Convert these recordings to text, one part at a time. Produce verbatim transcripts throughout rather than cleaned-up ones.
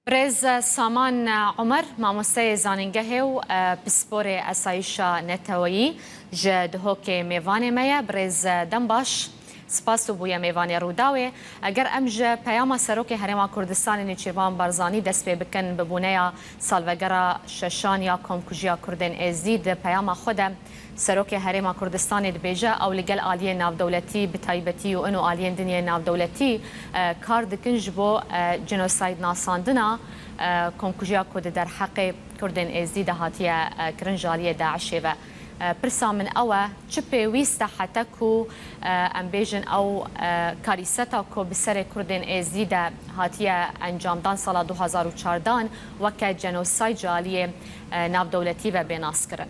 Birêz Saman Omer, mamosteyê zanîngehê û, e, pisporê esayîşa neteweyî ji Duhokê mêvanê me ye. Birêz, e, dem baş, spas tu bûye mêvanê Rûdawê. Eger em ji peyama Serokê Herêma Kurdistanê Nêçîrvan Barzanî dest pê bikin, bi bûneya salvegera şeşan ya komkujiya Kurdên Êzidî di peyama xwe de Serokê Herêma Kurdistanê dibêje, ew li gel aliyê navdewletî bi taybetî û ino aliyên din yên navdewletî, e, kar dikin ji bo, e, genocide nasandina, e, komkujiya ku di derheqê Kurdên Êzidî de hatiye, e, kirin ji aliyê DAIŞê ve. E, pirsa min ew e, çi pêwîst e heta ku, e, em bêjin ew, e, karîseta ku bi serê Kurdên Êzidî de hatiye encamdan sala du hazar û çardan weke genocide ji aliyê, e, navdewletî ve bê naskirin?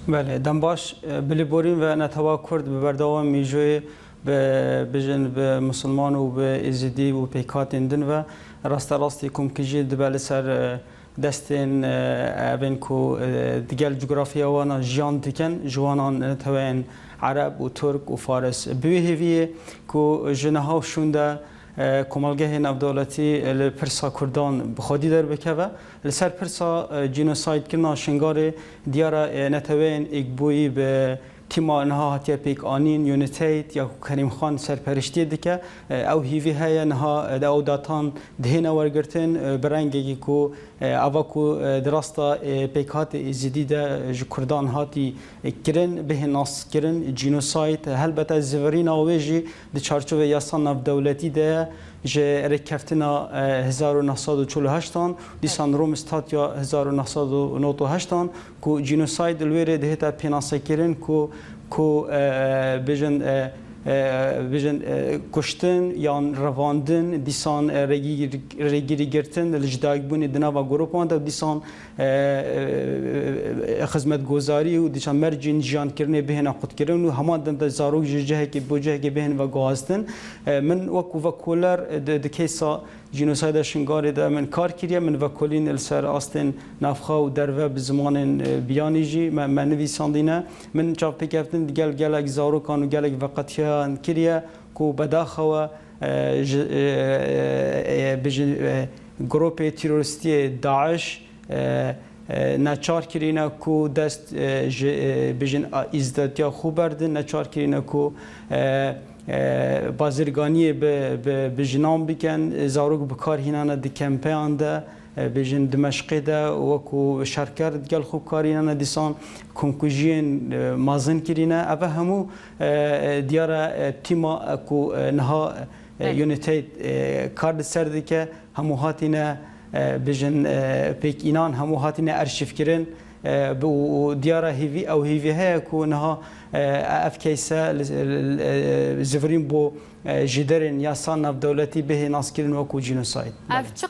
Belê, dem baş, e, bi lêborîn ve netewa Kurd bi berdewamî jûyê bi, bijin bi Musulman û bi Êzidî û pêkhatên din ve rasterastî komkujî dibe li ser, e, destên, e, evên ku, e, digel cografya wana jiyan dikin, ji wanan neteweyên Ereb û Turk û Faris. Bi wê hêviyê ku ji niha û şûnde, e, komelgehê navdewletî li pirsa Kurdan bi xwedî derbikeve. Li ser pirsa, e, genocide kirina Şingalê diyar e, neteweyên êkbûyî bi tîma niha hatiye pêkanîn, United, ya ku Kerîm Xan serperiştiyê dike. E, ew hîvî heye niha, e, de ew datan dihêne wergirtin, e, bi rengekî ku, e, ava ku, e, di rasta, e, pêkhatê Êzidî de ji Kurdan hatî, e, kirin, bihê naskirin, genocide. Helbete zivirîna wê jî di çarçovê yasa navdewletî de ye, ji rêkeftina, e, hezar û neh sed û çil û heştan, dîsan Rom Statya hezar û neh sed û nod û heştan, ku genocide li wê rê dihête pênasekirin ku, ku, e, bijin, e, e, bijin, e, kuştin yan revandin, dîsan, e, rêgîr-, rêgirîgirtin li jidayîkbûnê di nava gropan de, dîsan, e, e, xizmetgozarî û dîsan mercên jiyankirinê bihêne qutkirin û heman dem de zarok ji cihekê bo cihekê bihên veguhaztin. E, min wekû vekoler, e, di, di keysa Jînosayda Şingalê de min kar kiriye, min vekolîn li ser astên navxwe û derve bi zimanên, e, biyanî jî me, me nivîsandîne. Min çavpêkeftin digel gelek zarokan û gelek veqetiyan kiriye ku bedaxewe, e, ji, e, e, e, bi ji, e, grûpê terorîstiyê DAIŞ, e, e, neçar kirîne ku dest, e, ji, e, bijin a, îzdetiya xwe berdin, neçar kirîne ku, e, e, bazirganiyê bi, bi, bi jinan bikin, e, zarok bi kar hînane di kempeyan de, e, bijin Dimeşqê de wekû şerker digel xwe bi kar hînane, dîsan komkujiyên, e, mezin kirîne. Eve hemû, e, e, diyar e, e, tîma, e, ku, e, niha, e, Belê. United, e, kar li ser dike, hemû hatine, e, bijin, e, pêk înan, hemû hatine arşîvkirin, e, bi, û, û diyara hêvî, ew hêvî heye ku niha, e, ev keyse li, li, e, zivirîn bo, e, ji derên yasa navdewletî bihê naskirin wekû genocide. Ev Belê. Çi